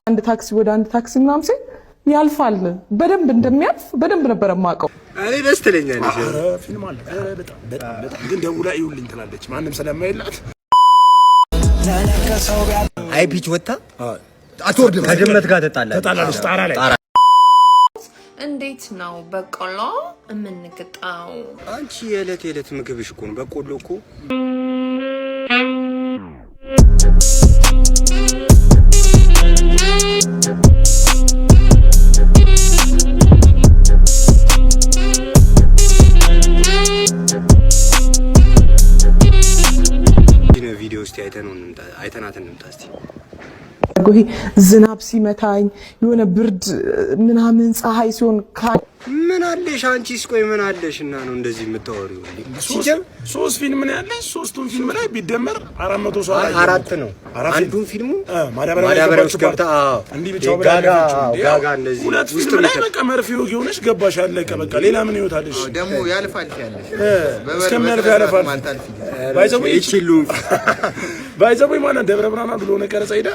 አንድ ታክሲ ወደ አንድ ታክሲ ምናምን ሲል ያልፋል። በደንብ እንደሚያልፍ በደንብ ነበር የማውቀው። እኔ ደስ ትለኛለች። ኧረ ፊልም አለ። ኧረ በጣም በጣም በጣም ግን ደውላ ይውልኝ ትላለች። ማንም ስለማይላት high pitch ወጣ አትወርድም። ከድመት ጋር ተጣላለች። ተጣላለች ጣራ ላይ። እንዴት ነው በቆሎ የምንግጣው? አንቺ የዕለት የዕለት ምግብሽ እኮ ነው በቆሎ እኮ። ቪዲዮ እስቲ አይተነው እንምጣ፣ አይተናት እንምጣ እስቲ። ይሄ ዝናብ ሲመታኝ የሆነ ብርድ ምናምን ፀሐይ ሲሆን ምን አለሽ አንቺስ? ቆይ ምን አለሽ እና ነው እንደዚህ የምታወሪው? ሲጀም ሶስት ፊልም ነው ያለሽ። ሶስቱን ፊልም ላይ ቢደመር 400 ሰው አላየም። አራት ነው። አራት አንዱን ፊልሙ ማዳበሪያ ማዳበሪያ ውስጥ ገብታ እንዲህ ብቻው ብላ ጋጋ ያለችው። ጋጋ እንደዚህ ሁለት ውስጥ ፊልም ላይ በቃ መርፌ ወጊ ሆነሽ ገባሽ፣ አለቀ በቃ። ሌላ ምን ህይወት አለሽ? ደግሞ ያልፋል ያለሽ እስከሚያልፍ ያለፋል። ባይዘው ይችሉ ባይዘው ማለት ደብረ ብርሃን ብሎ ሆነ ቀረጻ ሄዳ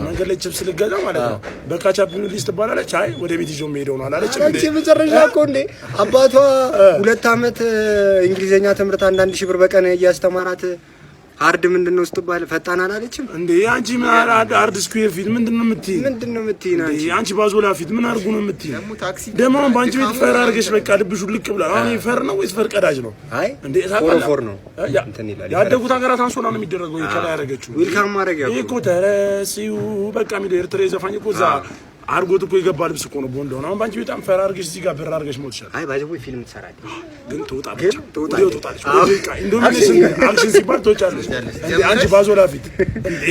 መንገድ ላይ ችፕስ ልገዛ ማለት ነው። በካቻፕ ሊስት ትባላለች። አይ ወደ ቤት ይዞ የሚሄደው ነው አላለችም እንዴ? አንቺ መጨረሻ እኮ እንዴ አባቷ 2 ዓመት እንግሊዘኛ ትምህርት 1,000 ብር በቀን እያስተማራት hard ምንድን ነው ስትባል ፈጣን አላለችም እንዴ? አንቺ ምን hard square ፊት ምንድን ነው የምትይኝ? ምንድን ነው የምትይኝ አንቺ? አንቺ ባዞላ ፊት ምን አድርጉ ነው የምትይኝ? ደግሞ አሁን በአንቺ ቤት ፈር አድርገሽ በቃ ልብሽ ልቅ ብላ አሁን ይሄ ፈር ነው ወይስ ፈር ቀዳጅ ነው? አይ እንዴ ታውቃለህ? ፎር ነው ያ- እንትን ይላል። ያደጉት ሀገራት አንሶላ ነው የሚደረገው። ይሄ ከላይ ያደረገችው welcome ማድረግ ያው ይሄ እኮ ተረሲው በቃ የሚለው ኤርትራ ዘፋኝ እኮ እዛ አድርጎት እኮ የገባ ልብስ እኮ ነው ቦንድ ሆነ። አሁን በአንቺ በጣም ፈር አድርገሽ እዚህ ጋር ብር አድርገሽ ሞት ይሻላል። አይ by the way ፊልም ትሰራለች ግን ትወጣለች፣ ግን ትወጣለች። ወዲያው ትወጣለች። ወዲያው በቃ ኢንዶሚኔሽን action ሲባል ትወጫለች። እንዴ አንቺ ባዞላ ፊት እንዴ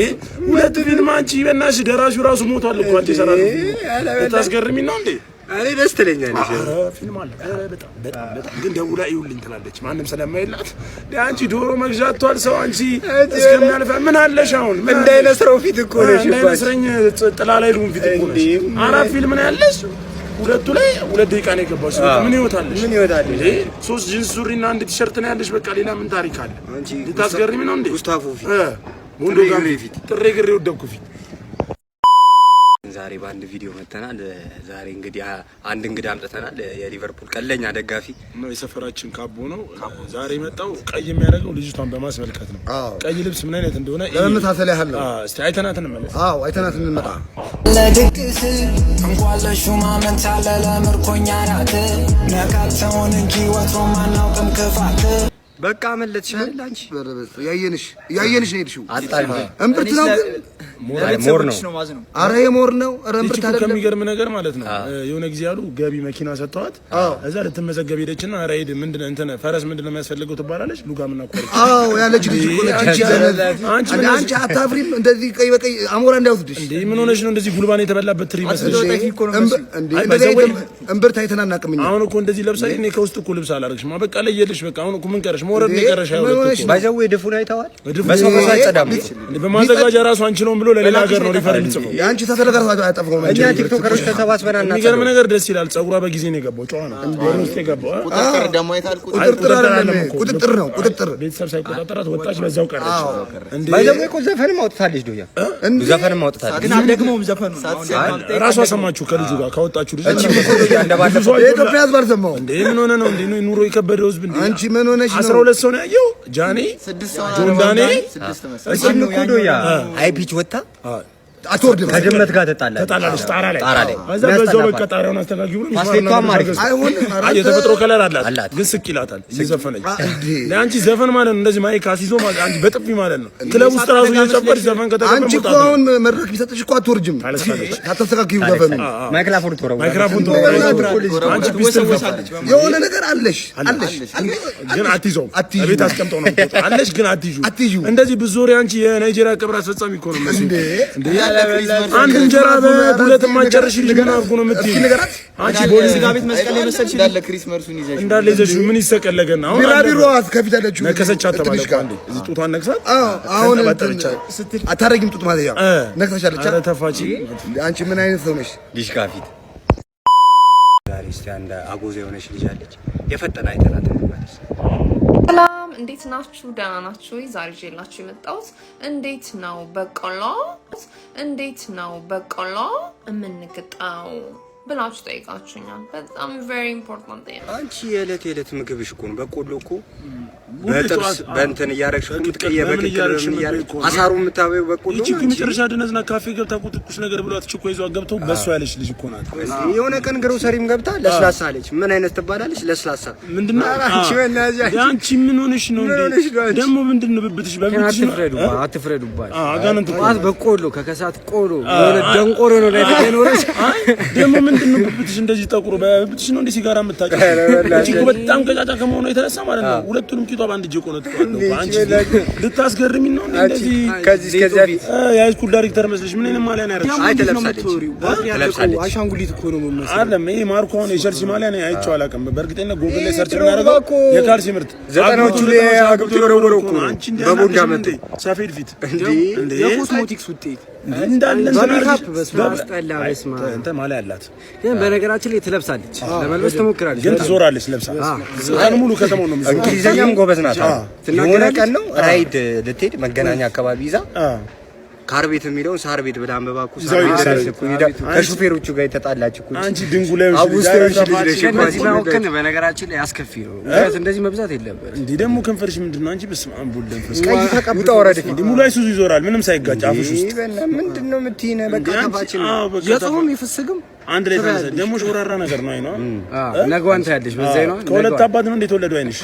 ሁለት ፊልም አንቺ በእናትሽ ደራሲው ራሱ ሞቷል እኮ አንቺ የሰራሽው ፊልም ልታስገርሚ ነው እንዴ? እኔ ደስ ትለኛለች። ኧረ ፊልም አለ። ኧረ በጣም በጣም በጣም ግን ደውላ ይውልኝ ትላለች። ማንም ስለማይላት እንዴ አንቺ ዶሮ መግዣት ቷል ሰው አንቺ እስከሚያልፍ ምን አለሽ አሁን ምን አለሽ? እንዳይነስረው ፊት እኮ ነሽ እንዳይነስረኝ ጥላ ላይ ልሁን ፊት እኮ ነሽ። አራት ፊልም ነው ያለሽ። ሁለቱ ላይ 2 ደቂቃ ነው የገባሽ። ምን ህይወት አለሽ? ምን ህይወት አለሽ? እንዴ ሶስት ጂንስ ሱሪና አንድ ቲሸርት ነው ያለሽ። በቃ ሌላ ምን ታሪክ አለ? አንቺ ልታስገርሚ ነው እንዴ? ጉስታፎ ፊት እ ቦንዶ ጥሬ ጋር ግሬ ፊት። ጥሬ ግሬ ወደኩ ፊት። ዛሬ በአንድ ቪዲዮ መጥተናል። ዛሬ እንግዲህ አንድ እንግዳ አምጥተናል። የሊቨርፑል ቀለኛ ደጋፊ ነው የሰፈራችን ካቦ ነው። ዛሬ የመጣው ቀይ የሚያደርገው ልጅቷን በማስመልከት ነው። አዎ። ቀይ ልብስ ምን አይነት እንደሆነ ለመመሳሰል ያህል ነው። አዎ፣ እስቲ አይተናት እንመለስ። አዎ አይተናት እንመጣ። ለድግስ እንኳን ለሹማምንት አለ ለምርኮኛ ናት ነካክተውን እንጂ ወትሮም አናውቅም ክፋት። በቃ መለጥሽ አይደል አንቺ? ያየንሽ ያየንሽ ነው የሄድሽው። አጣል እምብርት ነው ግን ሞር ነው አረ የሞር ነው። አረ ይቺ እምብርት እኮ አይደለም። ከሚገርም ነገር ማለት ነው የሆነ ጊዜ ያሉ ገቢ መኪና ሰጥተዋት እዛ ልትመዘገብ ሄደችና ራይድ ምንድን እንትን ፈረስ ምንድን ነው የሚያስፈልገው ትባላለች። ሉጋምና ቆርጫ አዎ ያለች ልጅ እኮ ነች። አንቺ አንቺ ምን አንቺ አታፍሪም? እንደዚህ ቀይ በቀይ አሞራ እንዳይወስድሽ። እንዴ ምን ሆነሽ ነው እንደዚህ ጉልባን የተበላበት ትሪ መስለሽ? እንዴ አይ፣ እንደዚህ by the way- እምብርት አይተን አናውቅም እኛ። አሁን እኮ እንደዚህ ለብሳ እኔ ከውስጥ እኮ ልብስ አላደረግሽም። በቃ ለየልሽ። በቃ አሁን እኮ ምን ቀረሽ? መውረድ ነው የቀረሽ። ምን ሆነሽ ነው? by the way ድፉን አይተዋል። ድፉን በሰው በሰው አይጸዳም። እንዴ በማዘጋጃ ራሱ አንችለውም ብሎ ለሌላ ሀገር ነው refer የሚጽፈው። የአንቺ ተተለቀ አያጠፋውም። እኛ ቲክቶከሮች ተሰባስበን የሚገርም አናጸዳም። ነገር ደስ ይላል። ጸጉሯ በጊዜ ነው የገባው። ጨዋ ነው ወር ውስጥ የገባው አ? ቁጥጥር ደግሞ አይታል። ቁጥጥር ቁጥጥር ቁጥጥር አይደለም አይደለም እኮ። ቁጥጥር ነው ቁጥጥር። ቤተሰብ ሳይቆጣጠራት ወጣች፣ በዛው ቀረች። እንዴ by the way እኮ ዘፈንም አውጥታለች። ዶያ ዘፈንም አውጥታለች። ግን አልደግመውም ዘፈኑን። ራሷ ሰማችሁ ከልጁ ጋር ካወጣችሁ ልጅ እቺ እኮ ዶያ እንደባለፈው የኢትዮጵያ ሕዝብ አልሰማውም። እንዴ ምን ሆነ ነው እንዴ ኑሮ የከበደው ህዝብ እንዴ አንቺ ምን ሆነሽ ነው? 12 ሰው ነው ያየው። ጃኔ ስድስት ሰው ጆን ዳኔ ስድስት መሰለኝ። እቺም እኮ ዶያ high pitch ወጣ አትወርድም። ከድመት ጋር ተጣላለች። ተጣላለች ጣራ ላይ ጣራ ላይ ከዛ በዛው በቃ ጣሪያውን አስተካክሉ ብሎ ፓስቴቷም አሪፍ ነው። አይሆን አይ የተፈጥሮ color አላት አላት። ግን ስቅ ይላታል እየዘፈነች። እንዴ ለአንቺ ዘፈን ማለት ነው እንደዚህ mic አስይዞ ማለት አንቺ በጥፊ ማለት ነው። ክለብ ውስጥ ራሱ እየጨፈርሽ ዘፈን ከተዘፈነ አንቺ እኮ መውጣት ነው። አሁን መድረክ ቢሰጥሽ እኮ አትወርጅም። ታለቅሳለች። ታተስተካክዩ ዘፈኑ ማይክራፎን ተወረወረ። ማይክራፎን ተወረወረ። አንቺ pistol የሆነ ነገር አለሽ አለሽ ግን አትይዘውም። አትይዥውም። ቤት አስቀምጠው ነው የምትወጣው። አለሽ ግን አትይዥውም። አትይዥውም። እንደዚህ ብዙ አንቺ የናይጄሪያ ቀብር አስፈጻሚ እኮ ነው የምመስለው። እንዴ እንዴ አንድ እንጀራ በሁለት የማትጨርሽ ልጅ ምን አድርጎ ነው የምትይው? እስኪ ንገራት። አንቺ ቦሌ ስጋ ቤት መስቀል የመሰልሽ እንዳለ ክሪስመሱን ይዘሽ እንዳለ ይዘሽው ምን ይሰቀለገና አሁን ቢራቢሮ ከፊት ያለችው ነከሰቻት ተባለ ትንሽ እኮ ጋር አንዴ እዚህ ጡቷን ነክሳት አዎ አሁን ተንጠባጠበች። አታረጊም ጡት ማለት ያው ነክሰሻለች። ኧረ ተፋቺ። አንቺ ምን አይነት ሰው ነሽ? ዲሽቃ ፊት ዛሬ እስቲ አንድ አጎዛ የሆነች ልጅ አለች። የፈጠነ አይተናት እንመለስ። ሰላም እንዴት ናችሁ? ደህና ናችሁ ወይ? ዛሬ ይዤላችሁ የመጣሁት እንዴት ነው በቆሎ እንዴት ነው በቆሎ የምንግጠው ብላችሁ ጠይቃችሁኛል። በጣም very important ጥያቄ። አንቺ የዕለት የዕለት ምግብሽ እኮ ነው በቆሎ እኮ። ሁሌ በጥብስ ጠዋት፣ በእንትን እያደረግሽ እኮ በቅቅል የምትቀየ በምን በቅቅል እያደረግሽ በምን የምትበይው እያደረግሽ እኮ ነው። አሳሩ የምታበይው በቆሎ ይቺ ነው እኮ አንቺ። መጨረሻ ድነዝና ካፌ ገብታ እኮ ትኩስ ነገር ብሏት ችኮ ይዟ ገብተው በሷ ያለች ልጅ እኮ ናት። የሆነ ቀን ግሮሰሪም ገብታ ለስላሳ አለች። ምን አይነት ትባላለች? ለስላሳ። ምንድነው? ኧረ አንቺ በእናትሽ አንቺ። አንቺ ምን ሆነሽ ነው ምን እንዴ? ሆነሽ ነው አንቺ? ደግሞ ምንድነው ብብትሽ በብብትሽ ነው? አትፍረዱባት፣ አትፍረዱባት። አጋንንት እኮ ጠዋት በቆሎ ከከሳት ቆሎ የሆነ ደንቆሮ ነው ላይ የኖረች። አይ ደግሞ ምንድነው ብብትሽ እንደዚህ ጠቁሮ? በብብትሽ ነው እንዴ ሲጋራ የምታጨው? ኧረ በእናትሽ። እቺ እኮ በጣም ቀጫጫ ከመሆኗ የተነሳ ማለት ነው ሁለቱንም ቂጧ በአንድ እጄ ቆነጥጠዋለሁ እኮ። አንቺ ልታስገርሚኝ ነው እንዴ አንቺ እንደዚህ? ከዚህ እስከዚያ ፊት የ high school ዳይሬክተር መስለሽ ምን አይነት ማሊያ ነው ያደረግሽው? አይ ትለብሳለች፣ ትለብሳለች። አሻንጉሊት እኮ ነው የምመስለው። አይደለም ይሄ ማርኮ አሁን የቸልሲ ማሊያ ነው አይቼው አላውቅም። በእርግጠኝነት ጎግል ላይ search ድሮ ብናደርገው እኮ የካልሲ ምርት ዘጠናዎቹ ላይ አግብቶ የወረወረው እኮ ነው። አንቺ እንዲህ በቦንዳ አናደሽም መጥቶ። እንዴ? ሰፌድ ፊት እንዴ እንዴ የኮስሞቲክስ ውጤት እንዳለ እንትን በሜካፕ አድርገሽ- በስመ አብ አስጠላ። በስመ አብ። እንትን ማሊያ አላት ግን በነገራችን ላይ ትለብሳለች፣ ለመልበስ ትሞክራለች። ግን ትዞራለች ለብሳ ቀን ሙሉ ከተማው ነው የሚዞረው። እንግሊዘኛም ጎበዝ ናት። የሆነ ቀን ነው ራይድ ልትሄድ መገናኛ አካባቢ ይዛ ካር ቤት የሚለውን ሳር ቤት ብላ አንብባ እኮ ሳር ቤት ይዘው ደረስ እኮ ሄዳ ከሹፌሮቹ ጋር የተጣላች እኮ። አንቺ ድንጉ ላይ አውስቶ የሆንሽ ልጅ ነሽ እኮ እንደዚህ አንቺ። ማወቅን በነገራችን ላይ አስከፊ ነው። ምክንያት እንደዚህ መብዛት የለበት። እንዲህ ደግሞ ከንፈርሽ ምንድን ነው አንቺ? በስመ አብ ወወልድ ወመንፈስ ቀይ ተቀብታ ውጣ ወረድ እንዲህ ሙሉ አይሱዙ ይዞራል ምንም ሳይጋጭ አፍሽ ውስጥ። ምንድን ነው የምትይኝ? በቃ አንቺ- ከፋችን ነው። አዎ፣ በቃ የጾምም የፍስግም አንድ ላይ ተነሳ። ደግሞ ሾራራ ነገር ነው አይኗ። ነግዋን ታያለች። በዚያ ነው ከሁለት አባት ነው እንደ የተወለደው አይንሽ።